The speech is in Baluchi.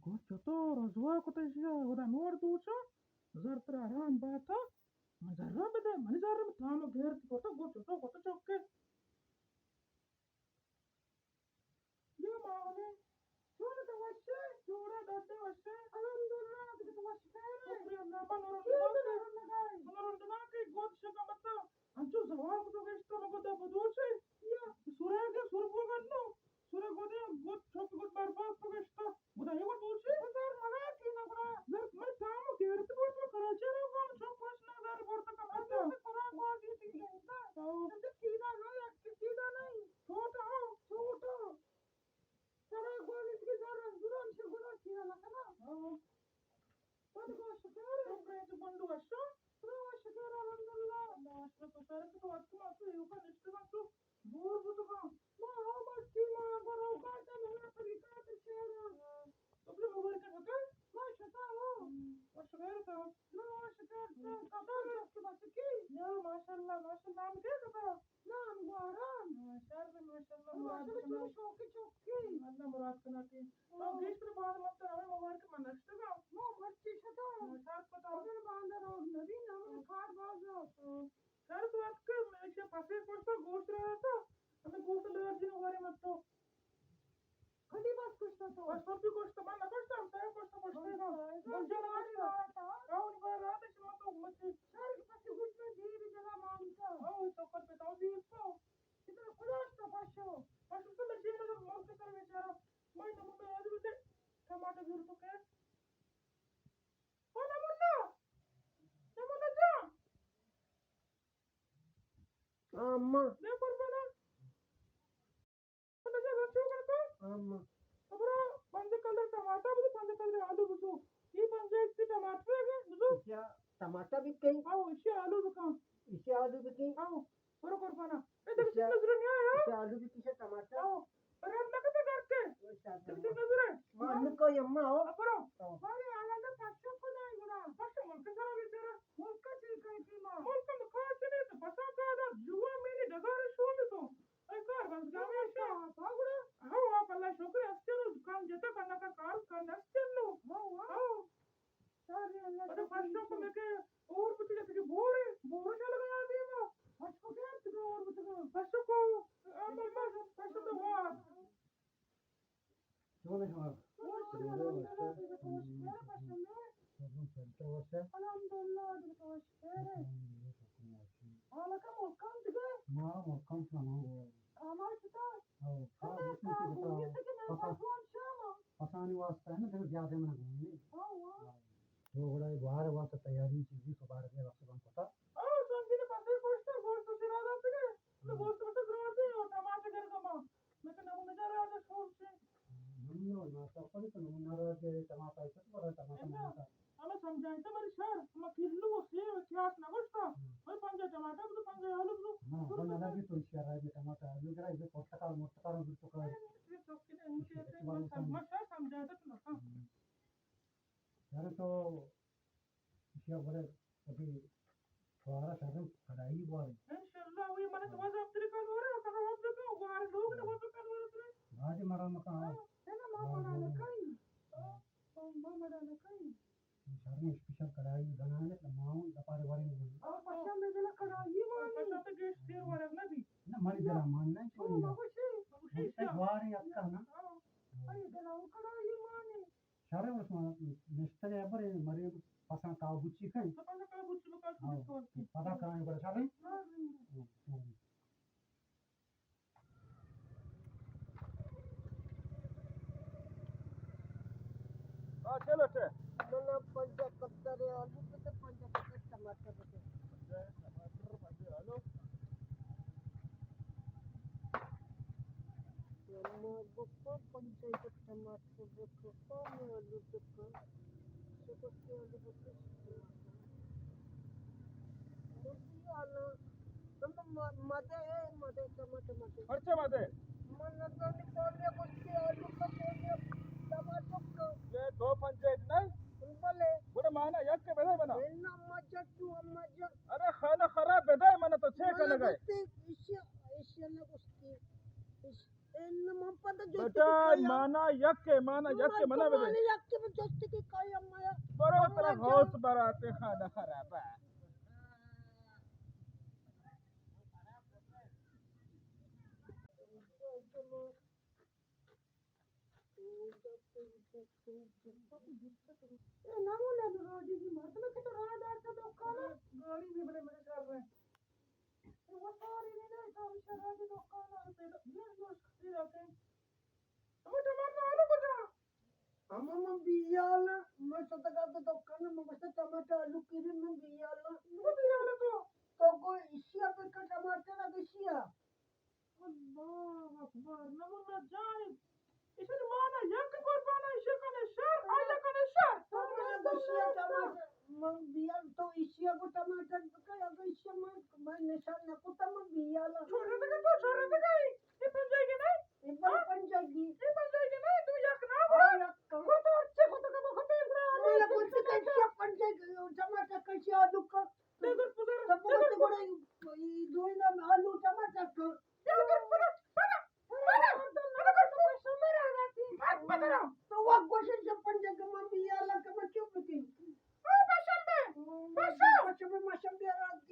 او چطور رسوا کتہ ایشی ءَ، گڑا نور دوچا، زر ترا حرام باتا، من زر بدے، منی زر، من تام غیرت کتہ، گو چطور کتہ چکے۔ یا ماہنے، چون تو وشے، جوڑا دادے وشے۔ الحمدللہ، دگہ تو وش کنے۔ شکر اللہ، من نور نگاہ، من نور نگاہ کے گوت شکا متا۔ انچو زوال کو تو گشتا مگو دا بدوشے۔ یا۔ سورے کے سور کو گنو۔ سورے گودے گوت چوک گوت برباد کو گشتا۔ گودا یہ گوت دوشے۔ سر مگا کی نہ گڑا۔ زر من تام غیرت گوت کراچی رو گم چوک پاس نہ زر بورتا کم کرتا۔ سر گوت کی نہ۔ او۔ سر کی نہ، یک کی نہ نہیں۔ چھوٹا ہو، چھوٹا۔ سرا گوازی تکی زر رنگ دوران شو گنا کینا لکنا۔ ہاں۔ پد گوش کر۔ تو برے تو بندو وشو؟ تو وش کر الحمدللہ۔ اللہ وش تو سر تو وقت ما تو یو کا نشتے ما تو بور بوتگا۔ ما ہو مرچی ما برو کا تے منا طریقہ تے شعر۔ تو اپنے مبارک بتا۔ ما شتا ہو۔ وش کر تو۔ ما وش کر تو۔ کتا رس کے بچکی۔ یا ماشاءاللہ، ماشاءاللہ، ہم کیا کتا؟ نام گواران۔ ماشاءاللہ، ماشاءاللہ، مراد ماشاءاللہ، کنا۔ چون شوقی چوکی۔ اللہ مراد کنا کہ۔ ہاں۔ تو گیش پر بعد مت ہمیں مبارک من نشتگا۔ ما مرچی شتا۔ ہاں، شرط پتا۔ اگر باندہ روز نبی نام ہاں۔ کار باز۔ ہاں۔ شرط وقت کہ میں سے پسے پڑتا، گوشت رہا تھا۔ ہمیں گوشت لگا دین ہمارے مت تو۔ کدی بس کشتا تو؟ بس تو بھی کشتا، من نہ کشتا، ہم سارے کشتا، کشتے نا۔ بس جلوانی رہا تھا۔ راؤن بار رہا تھا، شما تو مت۔ شرک پسی گوش میں دیر جلا مانتا۔ او تو کر پہ تو دیر تو۔ اتنا خدا تو پشو۔ پشو تو لگے نا ملک سر بیچارہ۔ میں نمونہ یاد بتے۔ ٹماٹر ضرور تو کہ۔ او نمونہ۔ نمونہ جان۔ آما۔ دے قربانا۔ اما۔ تو برو پنجاہ کلدار ٹماٹر بزو، پنجاہ کلدار آلو بزو۔ یہ پنجاہ ایک ٹماٹر ہے، بزو۔ اچھا، ٹماٹر بھی کہیں؟ آؤ، اسی آلو بکن۔ اسی آلو بکن؟ آؤ، برو قربانا۔ اے دیکھ، اچھا، نظر نہیں آیا؟ اچھا، آلو بھی کسے ٹماٹر؟ آؤ، پر ہم نہ کتے کر کے۔ اچھا، اچھا۔ دیکھ، نظر ہے؟ ما ان کو یما ہو۔ برو۔ آؤ۔ بارے آلان دا پشو کو نہیں گنا۔ پشو ملک سرا بیچارہ۔ ملک چی کئی تھی ما؟ ملک مکاچنے تو پسا کا دا جوا میں نے ڈگار شون تو۔ اے کار بند گامی شا۔ پاگڑا۔ ہاں، آپ اللہ شکر استنو کام جتا کرنا کا کار کرنا استنو۔ ہاں، ہاں۔ ہاں۔ ساری اللہ ادا شکر۔ پشو کو میں کہ اور بچے جیسے کہ بورے، بورے چل گیا دیما۔ پشو کو کیا تک اور بچے کو؟ پشو کو، آ، پشو تو ہوا۔ چون شما؟ الحمدللہ، دگہ تو وش خیر۔ حالکا ملکان دگہ؟ ما ملکان سلام ہو۔ کاما شتا؟ او، کار ہمیں بکن کار کہ بتا۔ بولی سے کہ میں پسا-، پسوان شاما۔ پسانی واسطہ ہے نا، دگہ زیادہ من گون نہیں۔ ہاں، ہاں۔ تو گڑا گوار واسطہ تیاری چیزی سبارگے وقت بن پتا۔ او، سنگین پسے پوشتا، گوشت تو چرا داتگے؟ تو گوشت تو گرازی اور ٹماٹر گرگما۔ لیکن نمونہ جا راجا شور سے۔ نمونہ، ما تو کلی تو نمونہ راجا ٹماٹر، تو بڑا ٹماٹر، انگا، ٹماٹر۔ ہمیں سمجھائیں تو بڑی شر، ہمیں کلو و سیب اتحاد نہ گوشتا۔ ہاں۔ بھائی پنجاہ ٹماٹر تو پنجاہ آلو تو۔ ہاں، تو وہ نہ لگی تو شر راجا ٹماٹر، آلو گرا، یہ پرتکال، مرتکال تو کار۔ یہ تو کنے ان کے اتحاد ما سمجھ-، ما شر سمجھائیں تو نہ۔ ہاں۔ یار تو ایشی ءَ بلے وتی توار ءَ شریں کڑائی بواریں۔ انشاءاللہ، وی من تو باز اپتری کن ورے، تکا وقت دکا، گوار لوگ نہ وقت کن ورے ترے۔ باجی مرا مکان۔ ہاں، ہے نا، ما باز مرا لوگ۔ نہ کئی۔ ہاں۔ ہاں، ما مرا نہ کئی۔ شریں اسپیشل کڑائی بنانے، تو ما ہوں دپارے ورے نہیں۔ ہاں، پشا میں دل کڑائی مانی۔ پشا تو گیش دیر ورگ نہ بی۔ نہ، منی دل مان نہیں ہاں، چھوڑی۔ ما خوشی۔ ما خوشی۔ گواریں اکا نا۔ ہاں۔ اے دل کڑائی مانی۔ شریں، شما نشتگ ءَ برے مرے پساں کاہ بچی کن۔ پساں کاہ بچی بکن، ہاں، پدا کاہ برے شریں۔ ہاں۔ ہاں، چلو، چلو۔ من پنجاہ کتر آلو بکن، پنجاہ کتر ٹماٹر بکن۔ پنجاہ ٹماٹر، پنجاہ آلو۔ ما بکن پنجاہ ٹماٹر بکن، آلو بکن، سبکی آلو بکن۔ مدے، مدے، ٹماٹر، مدے۔ پرچہ مدے؟ من نزانی پونی گوشتی آلو کا پونی ٹماٹر کا۔ یہ دو پنجاہ نہیں؟ بلے۔ گڑا مانا یک کے بدے بنا۔ انا مجد تو مجد۔ ارے خانہ خراب بدے منا تو چے کنگے؟ ایشی، ایشی نہ گوشتی۔ ایش-، ان من پر بیٹا، مانا یک ہے، مانا یک ہے، منا بدے۔ مانا یک ہے، جستی کی کائی اما۔ برو، ترا غوث براتے خانہ خراب ہے۔ اے نمونہ راجی جی، مردم کہ تو راہ دار کا دکان۔ گاڑی بھی بڑے بڑے کر رہے ہیں۔ اے وہ ساری نہیں، ساری شراب کی دکان ہے، پیدا، یہ دوست پیدا کے۔ ہمیں ٹماٹر آلو کجا؟ ہمیں من بیال، من ستگا تو دکان، من بس ٹماٹر آلو کی بھی من بیال۔ وہ بیال تو؟ تو کوئی اشیا پہ کا ٹماٹر ہے اشیا؟ اللہ اکبر، نمونہ جائے۔ ایشی مانا یک قربان، ایشی کنے شر، آیا کنے شر۔ تو منا گوشی ٹماٹر، من بیال تو ایشی کو ٹماٹر بکا، اگر ایشی من، من نشان نہ کتا من بیال۔ چھوڑے دگا تو، چھوڑے دگا۔ اے پنجائی کے نہیں؟ اے بل ہاں؟ پنجائی کی۔ اے پنجائی کے نہیں، تو یک نہ ہاں، یک۔ وہ تو اچھے کو تو کبھی خبر نہ۔ مالا کچھ کشیا پنجائی، ٹماٹر کشیا دکا۔ دے در پدر، تب دے در بہت بڑا دوئنا آلو ٹماٹر کا۔ دے در پدر، پدر، پدر، پدر، پدر۔ تو وہ کوشش سے پنجے کے من بیال کم کیوں بکی؟ او بشم بے، بشم۔ بشم بے، مشم بے رات۔